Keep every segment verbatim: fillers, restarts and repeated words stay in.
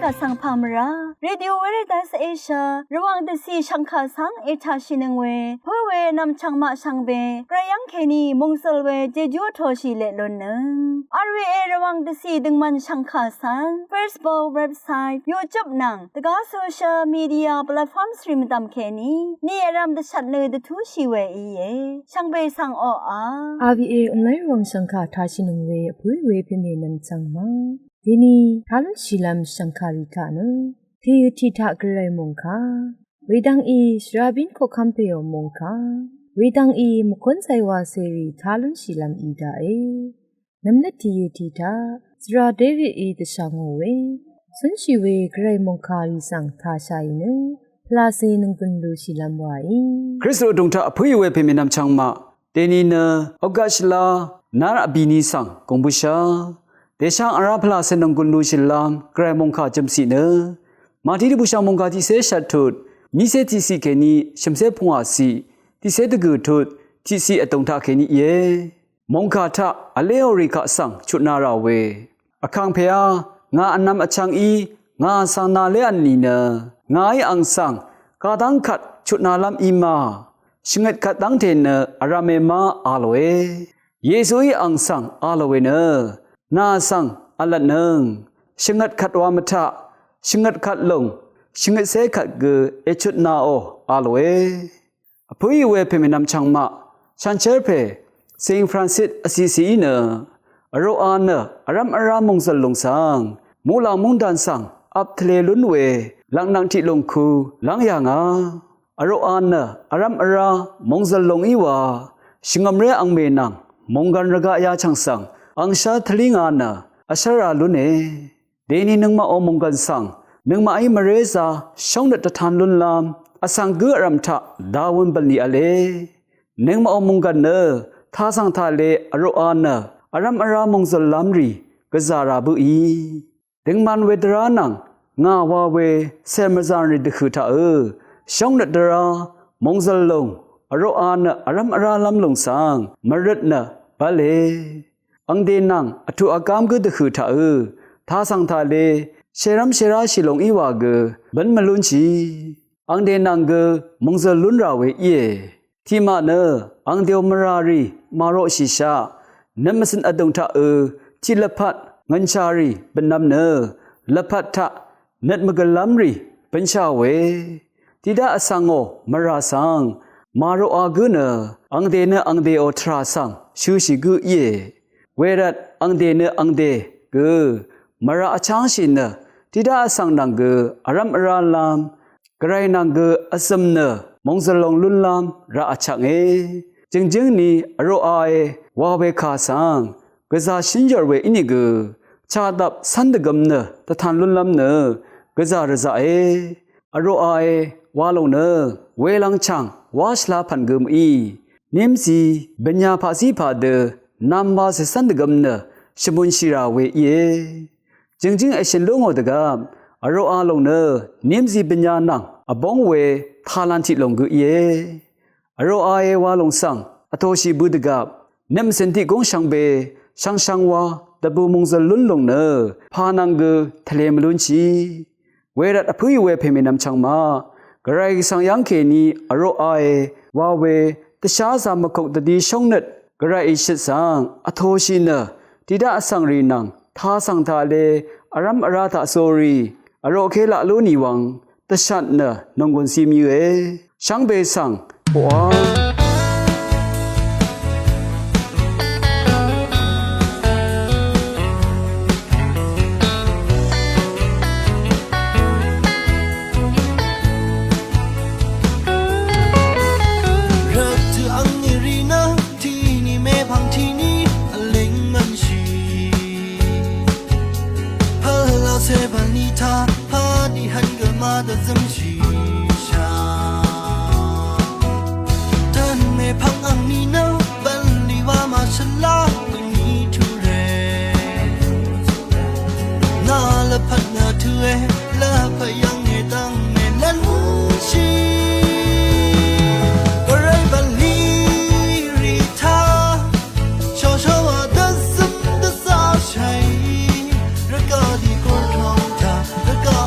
Vsvng pà mvrá Radio Veritas Asia Rvwàng dvcì shv̀ngkà svng ètàshìnøng we pǿ we nv̀mchv̀ng maq shvngbe gvray yv́ng kèní mòngzø̀l we jejú vtoshì leq lunnøng. R V A Rvwàng dvcì døngmvn shv̀ngkà svng Facebook, website, YouTube nvng dvgá social media platforms rì mvdv̀m kèní ni vrv̄m dvshvt nø dvtúshì we íe. Shvngbe svng oqà R V A online Rvwàng shv̀ngkà tashìnøng we vpǿì we pèmè nv̀mchv̀ng ma. Deni tá lúnshìlv́m shv̀ngkàrì taq nø tìø tiq taq gvray mòngkà wedvng í shvrabín koqkv́m pèò mòngkà wedvng í mvkún zay wacèrì tá lúnshìlv́m í daqe. Nvmløt tìø tiq taq svra Davidí dvshà ngò we cúnshì we gvray mòngkàrì svng tashàì nø pvlacè nònggùn lushìlv́m waí. Kristu vdùng taq vpǿì we pèmè nv̀mchv̀ng maq deni nø August shvlá nár vbìni svng gùng bǿshá dèsháng vrá pvlacè nònggùn lushìlv́m gvray mòngkà jø̀mciq nø Màtí dvbùshv̀ng mòngkà tiqcé shvt tut vnícé tiqciq kèní shø̀mcé pungwàciq tiqcé dvgø̀ tut tiqciq vdùng taq kèní íe. Mòngkà taq vléò rì kaq svng chutna rà we vkàngpèá ngà vnvm vchvng í ngà svng nàlé vt nìnø ngàí ang svng kadv́ng kvt chutnalv́m í ma shvngøt kvt dv́ngte nø vrv̄me ma a lòe. Yesuí ang svng a lò we nø nà svng vlvtnøng shvngøt kvt wa mvtaq shvngøt kvt lùng shvngøtcé kvt gø èchutnaò a lòe. Vpǿì we pèmè nv̀mchv̀ng maq shànshér pè Saint Francis Assisi nø vroqa nø vrv́m vrá mòngzø̀l lùng svng muqlàng móngdàn svng vp tvlē lún we lv̀ngnvng tiq lùng ku lv́ng yà ngà. Vroqa nø vrv́m vrá mòngzø̀l lùng í wa shvngø̀mré angmè nvng mònggv̀n rvgaq yachv̀ng svng angshá tvlí ngà nø vshv́ra lúne. Deni nøngmaqò mònggv̀n svng nøngmaqí mvrézā shóngnøt dvtan lúnlv́m vsvng gǿ vrv̀m taq dawøn bv̀nlì v̄le. Nøngmaqò mònggv̀n nø tasv̀ng taqle vroqa nø vrv́m vrá mòngzø̀llv́m rì gvzà rà bǿì. Døngman we dvrá nvng ngà wa we cèl mvzànrì dvhø̀ taqø shóngnøt dvrá mòngzø̀l lùng vroqa nø vrv́m vrálv́m lùng svng mvrøt nø bv́le. Angde nvng vtuq vgám gǿ dvhø̀ taqø tasv̀ng taqle shèrv́m shèráshì lùng í wa gø bǿn mvlúnshì. Angde nvng gø mòngzø̀l lún rà we íe. Tiqmaq nø angdeò mvrà rì màroqshìshaq nøt mvcø̀n vdùng taqø tiq lvpat ngø̀nshà rì bø̀nvm nø lvpat taq nøt mvgø̀llv́m rì bǿnsháòe. Tiqdaq vsvngò mvrà svng màroqa gǿ nø angde nø angdeò tvrà svng shøshì gǿ íe. Wervt angde nø angde gø mvrà vchángshì nø tiqdaq vsvng nvng gø vrv́m vrálv́m gvray nvng gø vzø̀m nø mòngzø̀l lùng lúnlv́m raq vchvknge. Jø̀ngjǿng ni vroqae wa we kà svng gvzà shǿn yv̀r we ínìgø chadvp cv́n dvgøm nø dvtan lúnlv́m nø gvzà rvzaqe. Vroqae wa lòng nø welvngchàng wá shvlá pv̀n gø mø̀í. Nímzi bø̀nya paqzí pàdø nv̄m wa cècv́n dvgøm nø shvmunshì rà we íe. Jø̀ngjǿng èshø̀n lú ngò dvgvp vroqa lòng nø nímzi bø̀nya nvng vbóng we talan tiq lòng gø íe. Vroqae wa lòng svng vtòshì bø dvgvp nøt mvcø̀n tiq gúng shvngbe shvngshvng wa dvbù mòngzø̀l lún lòng nø pà nvng gø tvlē mvlúnshì. Wervt vpǿì we pèmè nvmchvng ma gvray svng yv́ng kèní vroqae wa we dvsházā mvkuk dvdi shóngnøt gvrayí shøt svng vtòshì nø tiqdaq vsvng rì nvng tasv̀ng taqle vrv́m vrá taq sórí vroqké laq lú nìwvng dvshat nø nònggùn cim yøe. Shvngbe svng poqá rvt tø angni rì nø tini mèpvng tini vleng mvnshì. Pvlacè bv̀nlì taq pàdì hvn gø màdvzømshì shà. Tvn mèpvng angni nø bv̀nlì wa màshvla bø̀nì turè. Nà lvpat nø tø̄e lvpat yv̀nge dv̀ng mèlvnshì. Gvray bv̀nlì rì taq shawshawa dvzøm dvzashàì. Rvgaq dì gurtong taq rvgaq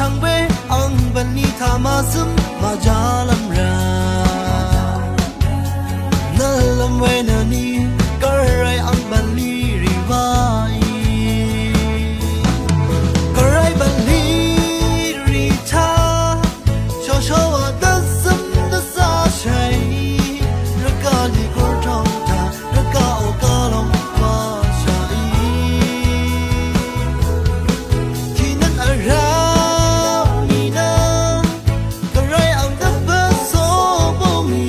Tangbe ang bv̀nlì taq màzøm màjálv́m rá. Nvlv́m we nø ni gvray ang bv̀nlì rì wáì. Gvray bv̀nlì rì taq shòshòwa dvzøm dvzá shàì. Rvgaq lì gurtòng taq rvgaq o gvlòng wá shàì. Tìnøt vrá mì nø gvray ang dvpvt so bø̀ngì.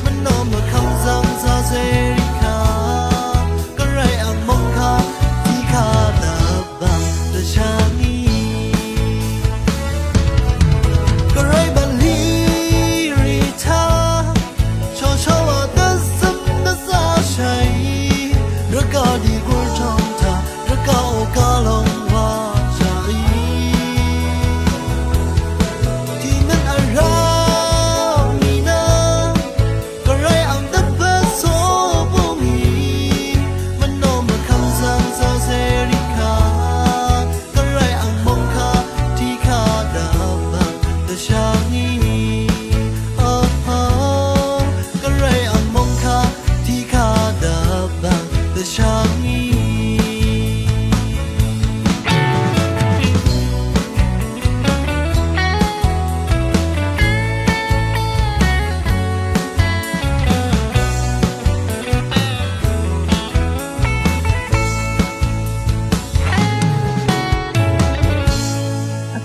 Mvnò mvkvm zvng zazerì kà gvray ang mòngkà tiqkà dvbvng dvshvngì. Gvray bv̀nlì rì taq shòshòwa dvzøm dvzá shàì. Rvgaq dì gurtòng taq rvgaq o gvlòng wá shàì. Tìnøt vrá mì nø gvray ang dvpvt so bø̀ngì. Mvnò mvkvm zvng zazerì kà gvray ang mòngkà tiqkà dvbvng dvshvngì. Oho, gvray ang mòngkà tiqkà dvbvng dvshvngì.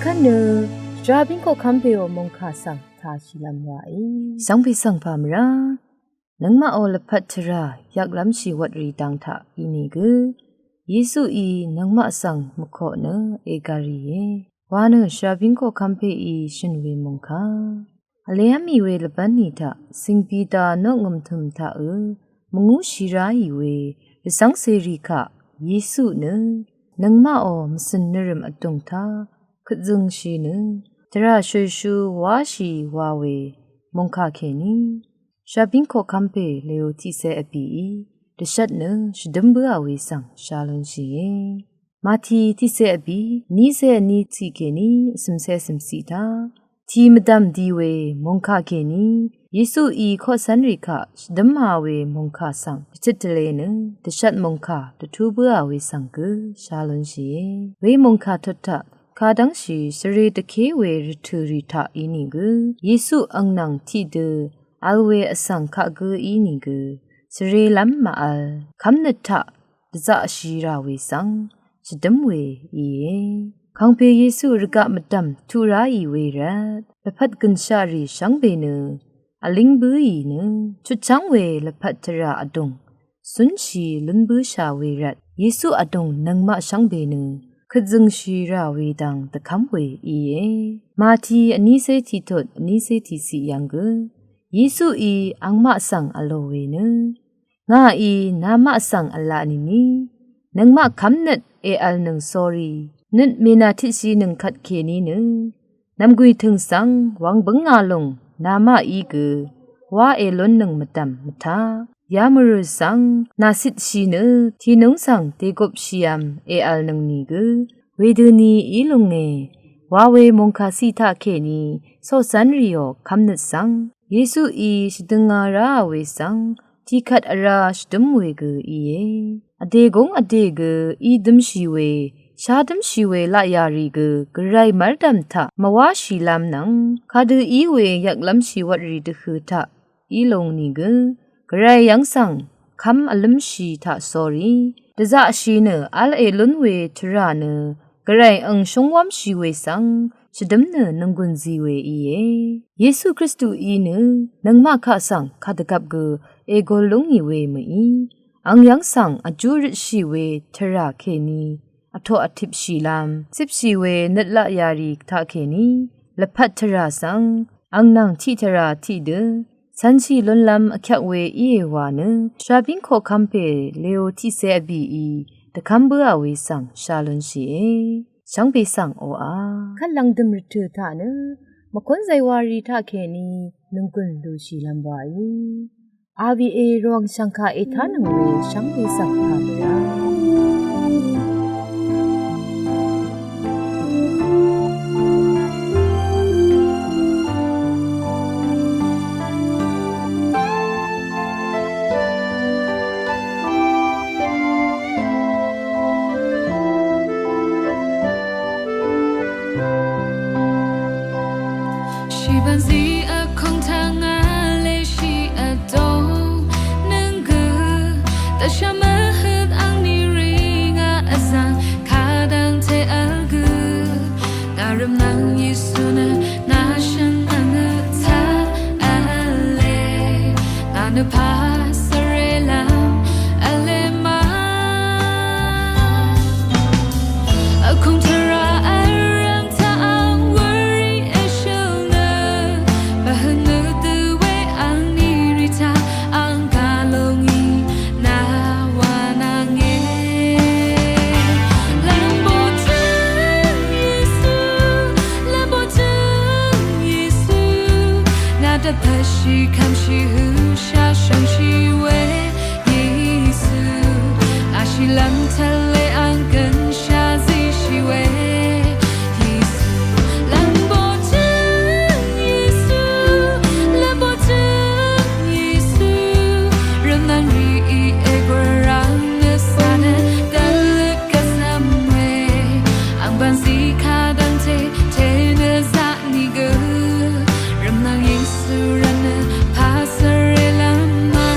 Vkvt nø shvrabíng koqkv́m pèò mòngkà svng tashìlv́m wàí. Shvngpè svng pà mvrá nøngmaqò lvpat tvrà yvklv́mshì wvtrì dang taq ínìgø Yesuí nøngmaq svng mvkoq nø ègv̀rìe wa nø shvrabíng koqkv́m pèí shø̀n we mòngkà. Vlev́m mì we lvbv́n nì taq sìngbida noqngø̀m tø̀m taqø mvngúshì ráì we dvcv́ng cèrì kaq Yesu nø nøngmaqò mvcø̀n nvrø̀m vdùng taq køtzøngshì nø tvrà shø̀shú wáshì wa we mòngkà kèní shvrabíng koqkv́m pè lèò tiqcé vbìí dvshvt nø shvdǿm bǿà we svng sha lúnshìe. Mati tiqcé vbì nícé vní ciq kèní vcø̀mcé vcø̀mciq taq tì mvdv̀m di we mòngkà kèní Yesuí koqcv́nrì kaq shvdǿma we mòngkà svng dvtøt tvle nø dvshvt mòngkà dvtú bǿà we svng gø sha lúnshìe. We mòngkà tot taq kadv́ngshì svre dvké we rvtø̀rì taq ínìgø Yesu ang nvng tiqdø vl we vsvng kaq gø ínìgø svrelv́m màvl kv́mnøt taq dvzaqshì rà we svng shvdǿm we íe. Kàngpè Yesu rvgaq mvdv̀m tuq ráì we rvt lvpat gø̀nshaqrì shvngbe nø vlíng bǿì nø chutchv́ng we lvpat tvrà vdùng cúnshì lún bǿshà we rvt Yesu vdùng nøngmaq shvngbe nø køtzøngshì rà we dang dvkv́m we íe. Mati vnícé tiqtot vnícé tiqciq yv̀ng gø Yesuí angmaq svng vlò we nø ngàí namaq svng v̄la nìni nøngmaq kv́mnøt èvlnøng sórí nøt mènàtitshìnøng kvtkèní nø nv̀mgwìtø̀ng svng wvng bǿngā lùng namaqí gø wá èlúnnøng mvdv̀m mvtaq yamvrø̀ svng nàcitshì nø tìnúng svng dègupshìvm èvlnøng nìgø wedøni í lúnge wa we mòngkà ciq taqkèní coqcv́nrìò kv́mnøt svng Yesuí shvdønga ráà we svng tiqkvt vrá shvdǿm we gø íe. Vdè gúng vdè gø í dǿmshì we shá dǿmshì we laqyà rì gø gvray mv́rdv̀m taq mvwáshìlv́m nvng kadø í we yvklv́mshì wvtrì dvhø̀ taq í lung nìgø gvray yv́ng svng kv́m vlǿmshì taq sórí dvzaqshì nø vl èlún we tvrà nø gvray ang shúngwv́mshì we svng shvdǿm nø nònggùn zì we íe. Yesu Kristuí nø nøngmaq kaq svng kadvgvp gø ègō lúngì we mø̀í ang yv́ng svng vjú røtshì we tvrà kèní vtoq vtipshìlv́m cipshì we nøt laqyà rì taqkèní lvpat tvrà svng ang nvng tiqtvrà tiqdø cv̄nshì lúnlv́m vkyvk we íe wa nø shvrabíng koqkv́m pè lèò tiqcé vbìí dvkv́m bǿà we svng sha lúnshìe. Shvngbe svng oqà kvt lv̀ngdø̀m rvtø̀ taq nø mvkún zaywari taqkèní nònggùn lúshìlv́m wàí. Rvgaq Rvwàng shv̀ngkà ètánøng we shvngbe svng pà mvrá Pà svre lv́m v̄le ma. Vkung tvrà vrv̀ng taq ang wuri èshøl nø. Bvhø nø dø we angní rì taq ang gà lúngì nà wa nvng e. Lv̀mbo tǿng Yesu, lv̀mbo tǿng Yesu, ngà dvpvt shì kvmshì høqshà shvngshì we Yesu, ngà shìlv́m tvle ang gønshà zíshì we Yesu. Lv̀mbo tǿng Yesu, lv̀mbo tǿng Yesu, rvmnvng rìí ègwv̀r ang nø svdø dvløt gvzvm we. Ang bv̀nzí kadv́ngte te nø zaqni gø, rvmnvng Yesu rvt nø pà svre lv́m ma.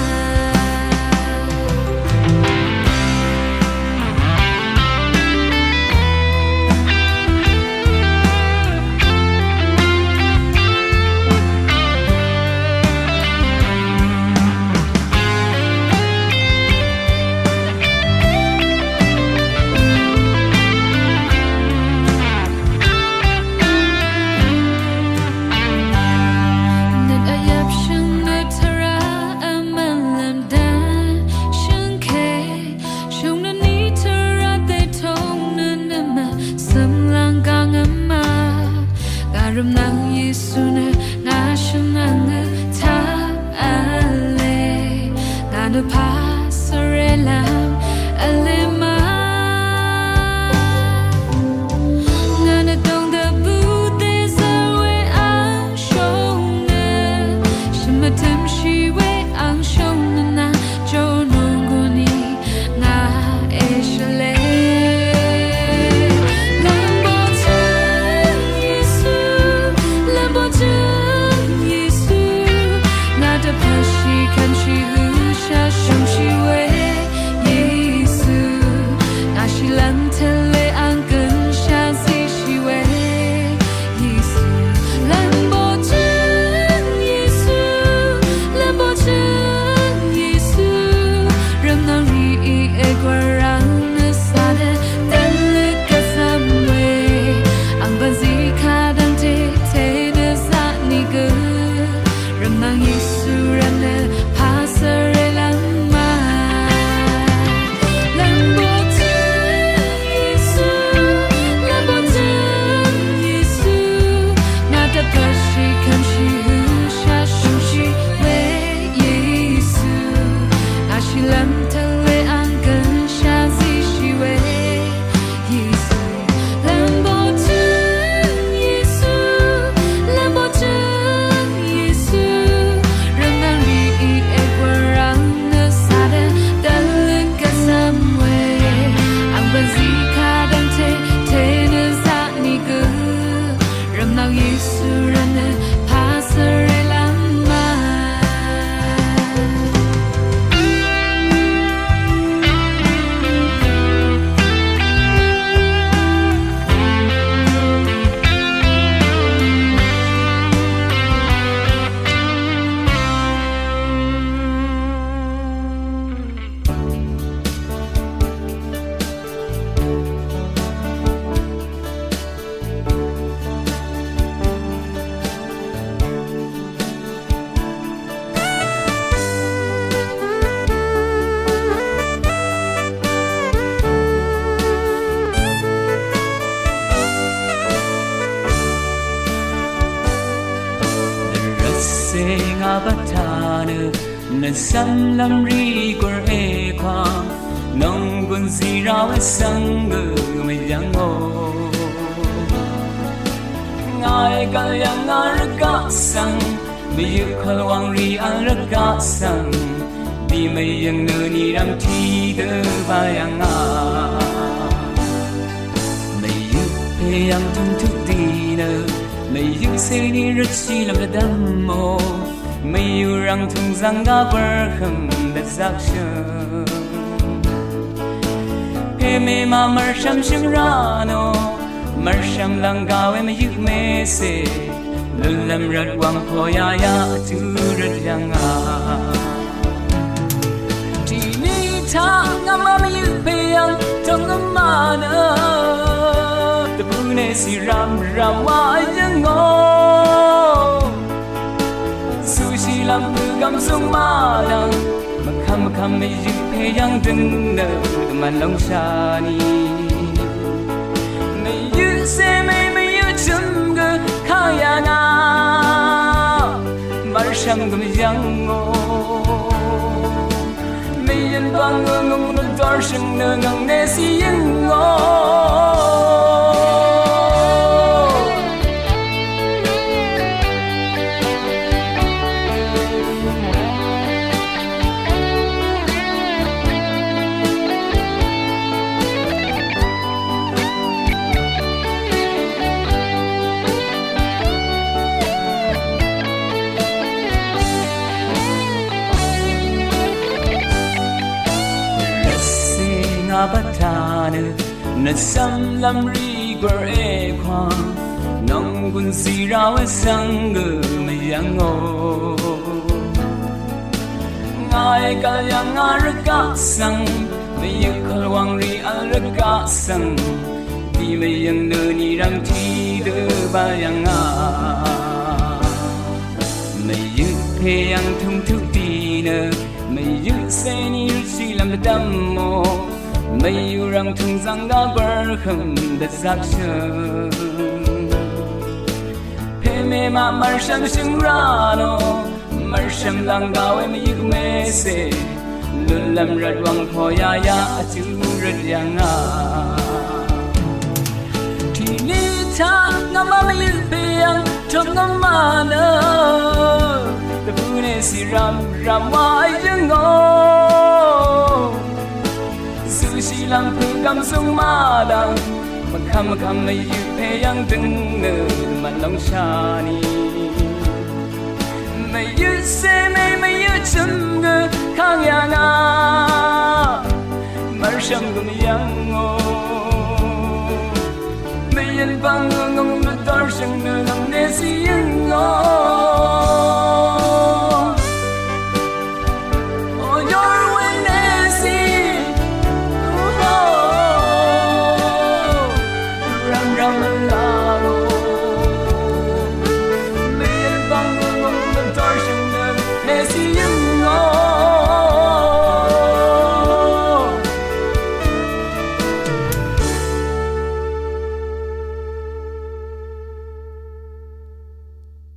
Nøt vyvp shø̀n nø tvrà vmv̀n lv́m dvshø̀ngke. Shø̀n nø ní tvrà dètóng nø nvmvt cø̀m lv́ng gv̀ng vma. Gà rvmnvng Yesu nø ngà shø̀n angø taq v̄le. Ngà nø pà svre lv́m v̄le ma. Ngà nø dòng dvbù dèzv̀r we ang shø̀n nø, shvmvtø̀mshì we ang shø̀n nø nà jø̀nò gø nì ngà èshvlé. Lv̀mbo tǿng Yesu, lv̀mbo tǿng Yesu, ngà dvpvt shì kvmshì høqshà shvngshì we Yesu, ngà shìlv́m tvle ang gønshà zíshì we Yesu. Lv̀mbo tǿng Yesu, lv̀mbo tǿng Yesu, rvmnvng rìí ègwv̀r ang nø svdø dvløt gvzvm we. Ang bv̀nzí kadv́ngte te nø zaqni gø, rvmnvng Yesu rvt nø pà svre lv́m ma. Lv̀mbo tǿng Yesu, lv̀mbo tǿng Yesu, ngà dvpvt shì kvmshì høqshà shvngshì we Yesu, ngà shìlv́m tvle ang gønshà zíshì we Yesu. Lv̀mbo tǿng Yesu, lv̀mbo tǿng Yesu, rvmnvng rìí ègwv̀r ang nø svdø dvløt gvzvm we. Ang bv̀nzí kadv́ngte te nø zaqni gø, rvmnvng Yesu rvt nø pà svre lv́m ma. Rvcè ngà bvtà nø, nv̀n cv́mlv́m rì gùr èkwà, nònggùn zìra we svng gø mvyv̀ngò. Ngà ègv̀l yv̀ng ngà rvgaq svng, mvyøq kvl wv̀ngrì vl rvgaq svng, bì mvyø̀ng nø nìrv̀m tiqdø bá yv̀ngà. Mvyøq pè yv̀ng tùngtuq dì nø, mvyøq cèní rvtshìlv̀m dvdv́mò, mvyøq rv̀ng tùngzv̀ng gá bv́rhø̀m dvzvkshø̀m. Pèmèmà mv̀rshv̀m shø̀m rá nò, mv̀rshv̀m lv̀ng gà we mvyøq mèsè, lùnlv̀m rvt wv̀ng pò yayaq vtú rvt yv̀ngà. Taq ngàmá mvyøq pè yv̀ng tø̀ng vmà nø dvbù nèsì rv̀m rv̀m wa yv̀ngò. Zuqshì lv̀m pø̀gv̀m zungmà dv̀ng mvkvm mvkvm mvyøq pè yv̀ng døng nø dvmv̀n lóngshà nì. Mvyøq cè mè mvyøq chø̀m gø kayà ngà mv̀rshv̀m gø mvyv̀ngò. Mvyøn bv̀ng nø ngø̀ng nø dv̀rshø̀ng nø ngv̀ng nèsì yv̀ngò. Rvcì ngà bvtà nø nvcv́m lv́m rì gwv̀r èkwà nònggùn zìra we svng gø mvyv̀ngò. Ngàí gv̀l yv̀ng ngà rvgaq svng mvyøk kvlwàng rì vl rvgaq svng dì mvyø̀ng nø nì rv̀ng tiqdø bv̀l yv̀ng ngà. Mvyøk pè yv̀ng tùng tuq dì nø mvyøk cè nì rvshì lv̀m dvdv̀mò. Mvyøk rv̀ng tùng zv̀ng gvbv̀r hø̀m dvzvkshø̀ng. Pè mèmaq mv̀rshv̀m shø̀ng rà nò mv̀rshv̀m lv̀ng gà we mvyøk mècè lùnlv̀m rvt wv̀ng pò yaya vjú rvt yv̀ng ngà. Tiqní taq ngàmá mvyøq pè yv̀ng tø̀ng vmà nø dvbù nèsì rv̀m rv̀m wa yv̀ngò. Zuqshì lv̀m pø̀gv̀m zungmà dv̀ng mvkvm mvkvm mvyøq pè yv̀ng døng nø dvmv̀n lóngshà nì. Mvyøq cè mè mvyøq chø̀m gø kayà ngà mv̀rshv̀m gø mvyv̀ngò. Mvyøn bv̀ng gø ngø̀ng nø dv̀rshø̀ng nø ngv̀ng nèsì yv̀ngò.